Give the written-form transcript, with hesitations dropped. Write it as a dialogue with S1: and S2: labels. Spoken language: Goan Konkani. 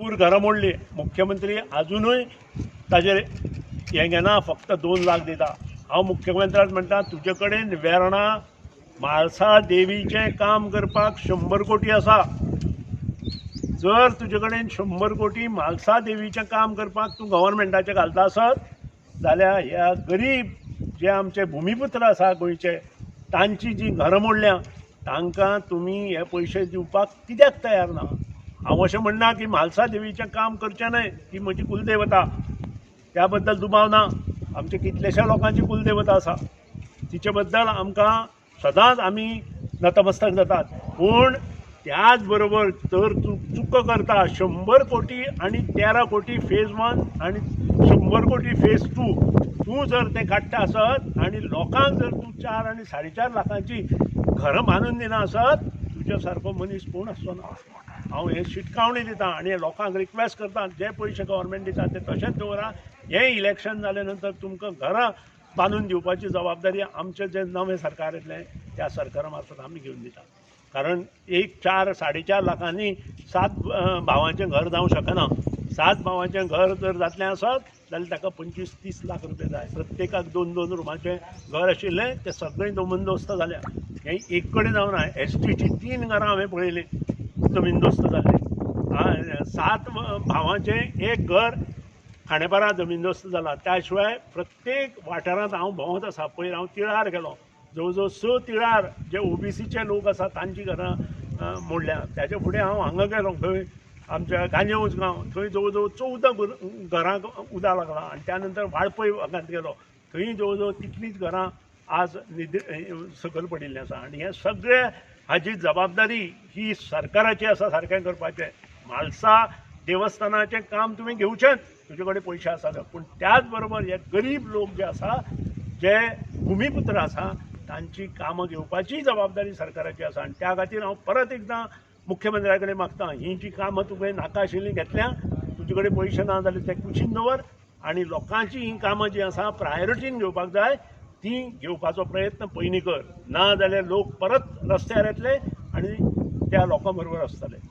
S1: भरपूर घरां मोडली. मुख्यमंत्री आजुनूय ताजेर हें घेना, फक्त 2 लाख दिता. हांव मुख्यमंत्र्याक म्हणटा, तुजे कडेन वेर्णा म्हाळसा देवीचें काम करपाक 100 कोटी आसा. जर तुजे कडेन 100 कोटी म्हाळसा देवीचें काम करपाक तूं गव्हर्मेंटाचें घालता आसत जाल्यार ह्या गरीब जे आमचे भुमिपुत्र आसा गोंयचे, तांची जी घरां मोडल्या तांकां तुमी हे पयशे दिवपाक कित्याक तयार ना? हांव अशें म्हणना की म्हाळसा देवीचें काम करचें न्हय, ती म्हजी कुलदेवता, त्या बद्दल दुबाव ना. आमच्या कितल्याश्या लोकांची कुलदेवता आसा, तिचे बद्दल आमकां सदांच आमी नतमस्तक जातात. पूण त्याच बरोबर जर तूं चुको करता, 100 कोटी आनी 13 कोटी फेज 1 आनी 100 कोटी फेज 2 तूं जर तें काडटा आसत आनी लोकांक जर तूं 4 आनी 4.5 लाखांची घरां बांदून दिना आसत, तुज्या सारको मनीस कोण आसचो ना. हांव हें शिटकावणी दिता आनी लोकांक रिक्वेस्ट करता, जे पयशे गव्हर्मेंट दिता ते तशेंच दवरा. हें इलेक्शन जाले नंतर तुमकां घरां बांदून दिवपाची जबाबदारी आमचें जें नवें सरकार येतलें त्या सरकारा मार्फत आमी घेवन दिता. कारण एक 4 4.5 लाखांनी 7 भावांचें घर जावंक शकना. 7 भावांचें घर जर जातलें आसत जाल्यार ताका 25-30 लाख रुपया जाय. प्रत्येकाक 2-2 रुमाचें घर आशिल्लें तें सगळें जमीनदोस्त जाल्या. हें एक कडेन जावना. एसटीची 3 घरां हांवें पळयलीं जमीनदोस्त जाल्लीं. 7 भावांचें एक घर खांडेपारा जमीनदोस्त जाला. त्या शिवाय प्रत्येक वाठारांत हांव भोंवत आसा. पयर हांव तिळार गेलो, जवळ जवळ 6 तिळार जे ओबीसीचे लोक आसा तांची घरां मोडल्या. ताच्या फुडें हांव हांगा गेलो, थंय आमच्या गांजेवच गांव, थंय जवळ जवळ 14 घरांक उदक लागलां. आनी त्या नंतर वाळपय भागांत गेलो, थंय जवळ जवळ तितलींच घरां आज सकयल पडिल्लीं आसा. आनी हें सगळें हाजी जबाबदारी ही सरकाराची आसा सारकें करपाचें. म्हाळसा देवस्थानाचें काम तुमी घेवचेंच, तुजे कडेन पयशे आसा जाल्यार, पूण त्याच बरोबर हे गरीब लोक जे आसा, जे भुमिपुत्र आसा, तांची कामां घेवपाची जबाबदारी सरकाराची आसा. आनी त्या खातीर हांव परत एकदां मुख्यमंत्र्या कडेन मागता, ही जी कामां तुवें नाका आशिल्लीं घेतल्या, तुजे कडेन पयशे ना जाल्यार ते कुशीन दवर आनी लोकांची ही कामां जीं आसा प्रायोरिटीन घेवपाक जाय, ती घेवपाचो प्रयत्न पयलीं कर. ना जाल्यार लोक परत रस्त्यार येतले आनी त्या लोकां बरोबर आसतले.